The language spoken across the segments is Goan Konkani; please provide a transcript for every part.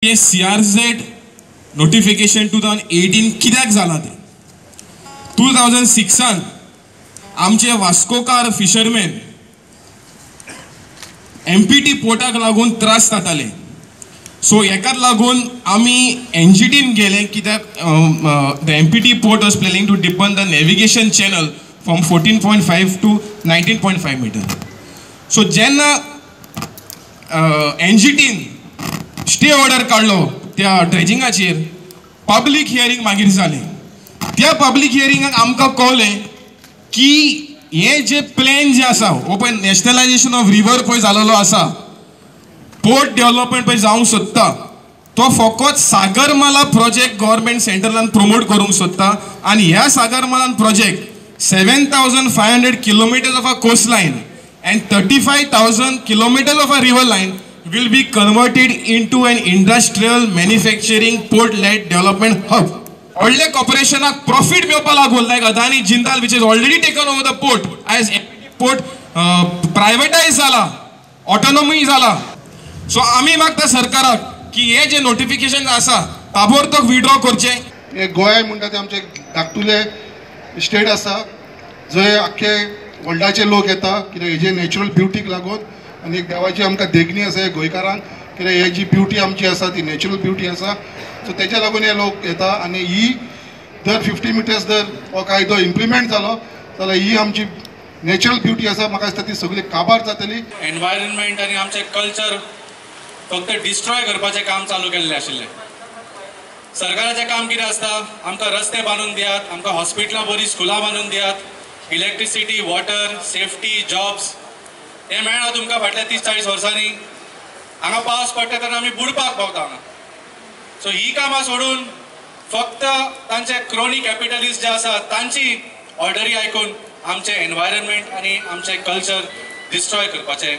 हे CRZ notification 2018 कित्याक जाला तें. 2006 आमचे वास्कोकार फिशरमॅन MPT पोर्टाक लागून त्रास जाताले. सो हेकाच लागून आमी NGTन गेले कित्याक the MPT port was planning to deepen the navigation channel from 14.5 to 19.5 metre. So जेन्ना NGTन स्टे ऑर्डर काडलो त्या ड्रेजिंगाचेर, पब्लीक हियरींग मागीर जालें. त्या पब्लीक हियरिंगाक आमकां कळ्ळें की हे जे प्लॅन जे आसा हो पळय नॅशनलायजेशन ऑफ रिवर पळय जालेलो आसा, पोर्ट डेव्हलपमेंट पळय जावंक सोदता, तो फकत सागरमाला प्रोजेक्ट गव्हर्मेंट सेंट्रलान प्रमोट करूंक सोदता. आनी ह्या सागरमालान project 7,500 kilometres of a coast line and 35,000 kilometres of a river line will be converted into an industrial manufacturing port-led development hub. व्हडले कॉर्पोरेशनाक प्रॉफिट मेळपा लागून like Adani Jindal which is already taken over the port as port privatise जाला, ऑटोनॉमी जाला. सो आमी मागता सरकाराक की हे जे नोटिफिकेशन आसा ताबडतोब विड्रॉ करचें. हे गोंय म्हणटा तें आमचें धाकटुलें स्टेट आसा जंय आख्खे वर्ल्डाचे लोक येता कित्याक हेजे नॅचरल ब्युटीक लागून आनी एक देवाची आमकां देगणी आसा हे गोंयकारांक कित्याक हे जी ब्युटी आमची आसा ती नॅचरल ब्युटी आसा. सो तेच्या लागून हे लोक येता आनी ही दर 50 मिटर्स जर हो कायदो इम्प्लिमेंट जालो जाल्यार ही आमची नॅचरल ब्युटी आसा म्हाका दिसता ती सगळी काबार जातली. एनवायरमेंट आनी आमचें कल्चर फक्त डिस्ट्रॉय करपाचें काम चालू केल्लें आशिल्लें. सरकाराचें काम कितें आसता, आमकां रस्ते बांदून दियात, आमकां हॉस्पिटलां बरीं स्कुलां बांदून दियात, इलेक्ट्रिसिटी, वॉटर, सेफ्टी, जॉब्स हें मेळना तुमकां फाटल्या 30-40 वर्सांनी. हांगा पावस पडटा तेन्ना आमी बुडपाक पावता हांगा. सो ही कामां सोडून फक्त तांचे क्रोनी कॅपिटलिस्ट जे आसा तांची ऑर्डरी आयकून आमचें एनवायरमेंट आनी आमचें कल्चर डिस्ट्रॉय करपाचें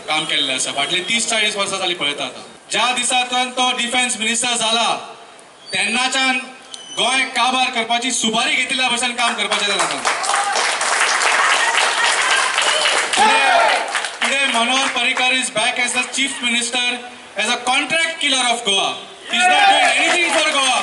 काम केल्लें आसा. फाटलीं 30-40 वर्सां जालीं पळयता आतां. ज्या दिसांतल्यान तो डिफेन्स मिनिस्टर जाला तेन्नाच्यान गोंय काबार करपाची सुपारी घेतिल्ल्या भशेन काम करपाचें जालां. Today Manohar Parrikar is back as the chief minister, as a contract killer of Goa. He is not doing anything for Goa.